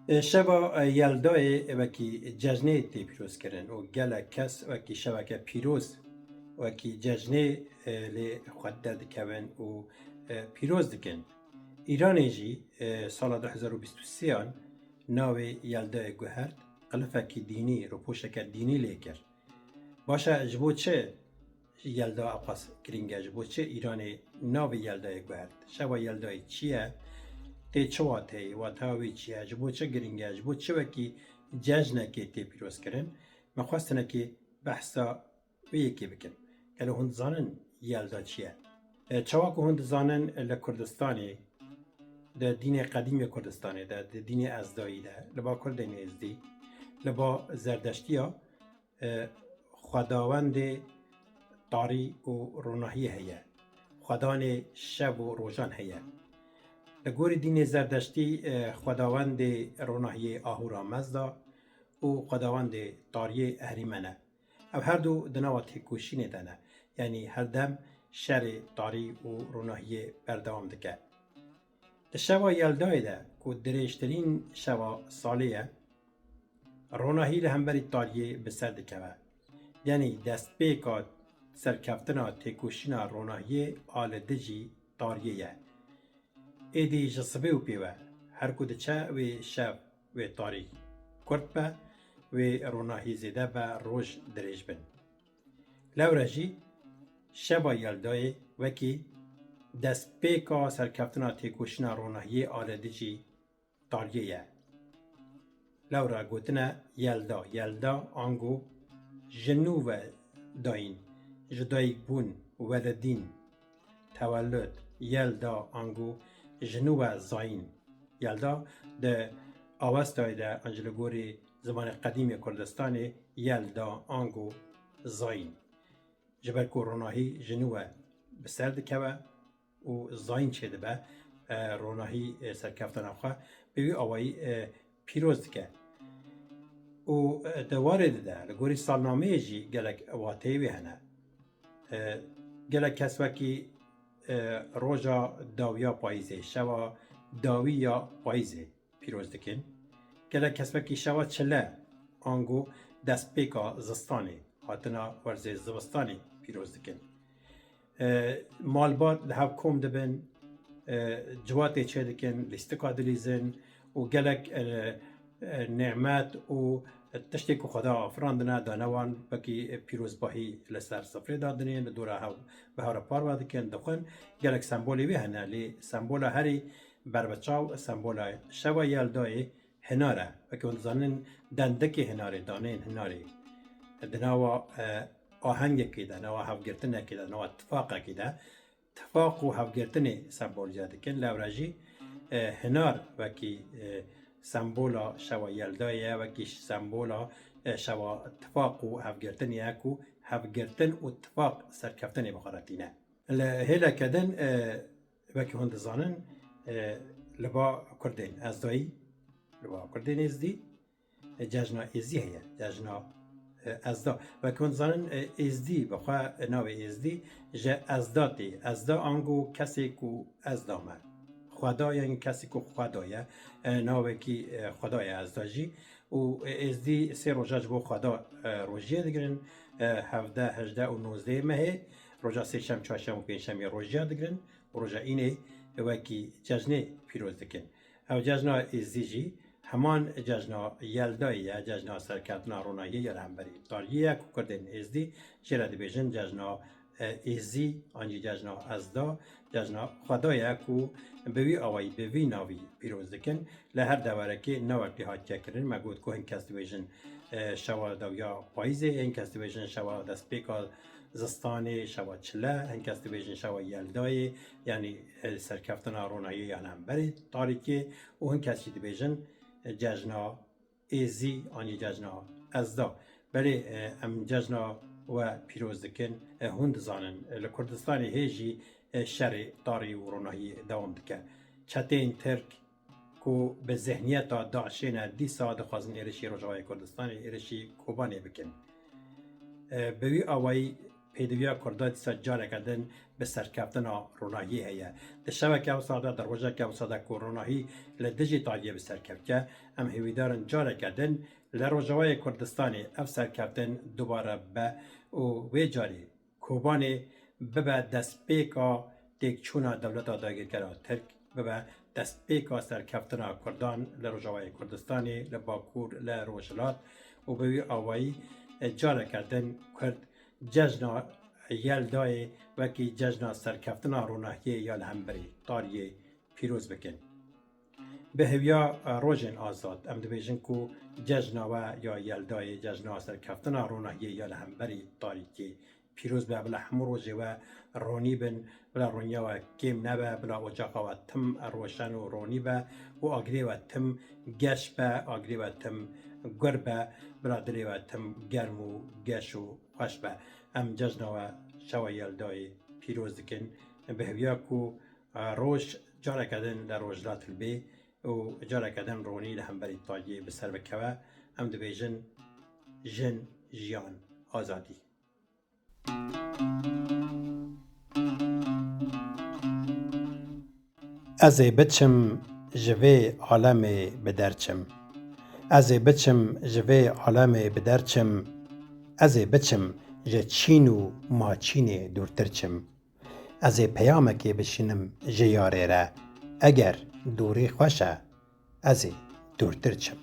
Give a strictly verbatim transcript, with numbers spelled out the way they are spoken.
E, şeva, e, Yeldayê wekî cejnê tê pîrozkirin û gelek kes wekî şeveke pîroz, wekî cejnê, e, lê xwe derdikevin û, e, pîroz dikin. Îranê jî, e, sala du hezar û bîst û sêyan navê Yeldayê guhert, qilifekî dînî, rûpoşeke dînî lê kir. Baş e, ji bo çi Yelda eqas girîng e? Ji bo çi Îranê navê Yeldayê guhert? Şeva Yeldayê çi ye? Tê çi wateyê? Wateya wê çi ye? Ji bo çi girîng e? Ji bo çi wekî cejnekê tê pîrozkirin? Me xwestinekî behsa wê yekê bikin. Gelo hûn dizanin Yelda çi ye? E, çawa ku hûn dizanin, li Kurdistanê, di dînê qedîm yê Kurdistanê de, di dînê Ezdayî de, li ba Kurdên Êzdî, li ba Zerdeştiya, e, xwedawendê tarî û ronahiyê heye. Xwedanê şev û rojan heye. Li gorî dînê Zerdeştî, e, xwedawendê ronahiyê Ahura Mezda û xwedawendê tariyê Ehrîmen e. Ev her du di nava têkoşînê de ne. Yanî her dem şerê tarî û ronahiyê berdewam dike. Di şeva Yeldayê de ku dirêjtirîn şeva salê ye, ronahî li hemberî tariyê bi ser dikeve. Yanî destpêka serkeftina têkoşîna ronahiyê a li dijî tariyê ye. Êdî ji sibê û pê ve, her ku diçe wê şev, wê tarî kurt be, wê ronahî zêde be, roj dirêj bin. Lewre jî şeva Yeldayê wekî destpêka serkeftina têkoşîna ronahiyê a li dijî tariyê ye. Lewra gotine Yelda. Yelda ango ji nû ve dayîn, ji dayikbûn, weledîn, tewellud, Yelda ango ji nû ve zayîn. Yelda di Awestayê de, an jî li gorî zimanê qedîm yê Kurdistanê, Yelda ango zayîn. Ji ber ku ronahî ji nû ve bi ser dikeve û zayîn çêdibe, e, ronahî, e, serkeftana xwe bi wî awayî, e, pîroz dike. Û, e, di warê di de, li gorî salnameyê jî gelek wateyê wê hene. E, gelek kes wekî, e, roja dawiya payîzê, şeva dawî ya payîzê pîroz dikin. Gelek kes wekî şeva çile, ango destpêka zistanê, hatina werzê zivistanê pîroz dikin. E, malbat li hev kom dibin, e, ciwatê çêdikin, lîstika dilîzin û gelek, e, e, nêmet û tiştê ku Xweda afirandine dane wan, wekî pîrozbahî li ser sifrê dadinên, li dora hev bi hev re parve dikin, dixwin. Gelek sembolê wê hene, lê sembola herî berbiçav sembola şeva Yeldayê hinar e. Wekî hûn dizanin, dendikê hinarê, daneyên hinarê di nava, e, ahengekê de, nava hevgirtinekê de, nava tifaqekê de, tifaq û hevgirtinê sembolize dikin. Lewre jî, e, hinar wekî, e, sembola şeva Yeldayê ye, wekî sembola, e, şeva tifaq û hevgirtinê ye ku hevgirtin û tifaq serkeftinê bi xwe re tîne. Li hêleke din, e, wekî hûn dizanin, e, li ba Kurdên Ezdayî, li ba Kurdên Êzdî, e, cejna Êzdî heye, cejna, e, Ezda. Wekî hûn dizanin, e, Êzdî, bi xwe navê Êzdî ji Ezda tê. Ezda ango kesê ku Ezda me. Xweda, yanî kesê ku Xweda ye, e, navekî, e, Xweda ye Ezda jî. Û, e, Êzdî sê roja ji bo Xweda, e, rojiyê digirin, e, hevdeh, hejdeh û nozdehê mehê, roja sêşem, çarşem û pêncşemê rojiya digirin û roja înê wekî cejnê pîroz dikin. Ev cejna Êzdî jî heman cejna Yeldayê ye, cejna serkeftina ronahiyê ya li hemberî tariyê ye ku Kurdên Êzdî jê re dibêjin cejna, e, Êzdî an jî cejna Ezda, cejna Xweda ye ku bi wî awayî, bi vî navî pîroz dikin. Li her deverekê navek lê hatiye kirin. Me got ku hin kes dibêjin, e, şewa dawiya payîzê, hin kes dibêjin şewa destpêka zistanê, şewa çile, hin kes dibêjin şewa Yeldayê, yanî, e, serkeftina ronahiyê yan hemberî tarîkê û hin kes jî dibêjin, e, cejna Êzî an jî cejna Ezda. Belê, e, em cejna we pîroz dikin. E, hûn dizanin, e, li Kurdistanê hê jî, e, şerê tarî û ronahî dewam dike. Çeteyên Tirk ku bi zihniyeta DAIŞê ne, dîsa dixwazin êrişî Rojavayê Kurdistanê, êrişî Kobanê bikin. E, bi wî awayî pêdiviya Kurda dîsa careke din bi serkeftina ronahiyê heye. Di şeveke wisa de, di rojeke wisa de ku ronahî li dijî tariyê bi ser kevke, em hêvîdar in careke din li Rojavayê Kurdistanê ev serkeftin dubare bibe û wê carî Kobanê bibe destpêka têkçûna dewleta dagirkera Tirk, bibe destpêka serkeftina Kurdan li Rojavayê Kurdistanê, li Bakur, li Rojhilat û bi wî awayî, e, careke din Kurd cejna Yeldayê wekî cejna serkeftina ronahiyê ya li hemberî tariyê pîroz bikin. Bi hêviya, e, rojên azad, em dibêjin ku cejna we ya Yeldayê, cejna serkeftina ronahiyê ya li hemberî tarîkê pîroz be, bila hemû rojê we ronî bin, bila roniya we kêm nebe, bila ocaxa we tim roşen û ronî be û agirê we tim geş be, agirê we tim gur be, bila dilê we tim germ û geş û xweş be. Em cejna we Şewa Yeldayê pîroz dikin. Bi hêviya ku, e, roj careke din li Rojhilat hilbê û careke din ronî li hemberî tariyê bi ser bikeve, em dibêjin: Jin, jiyan, azadî. Ez ê biçim ji vê alemê bi derçim. Ez ê biçim ji vê alemê bi derçim. Ez ê biçim ji çîn û maçînê dûrtir çim. Ez ê peyamekê bişînim ji yarê re. Eger dûrî xweş e, ez ê dûrtir çim.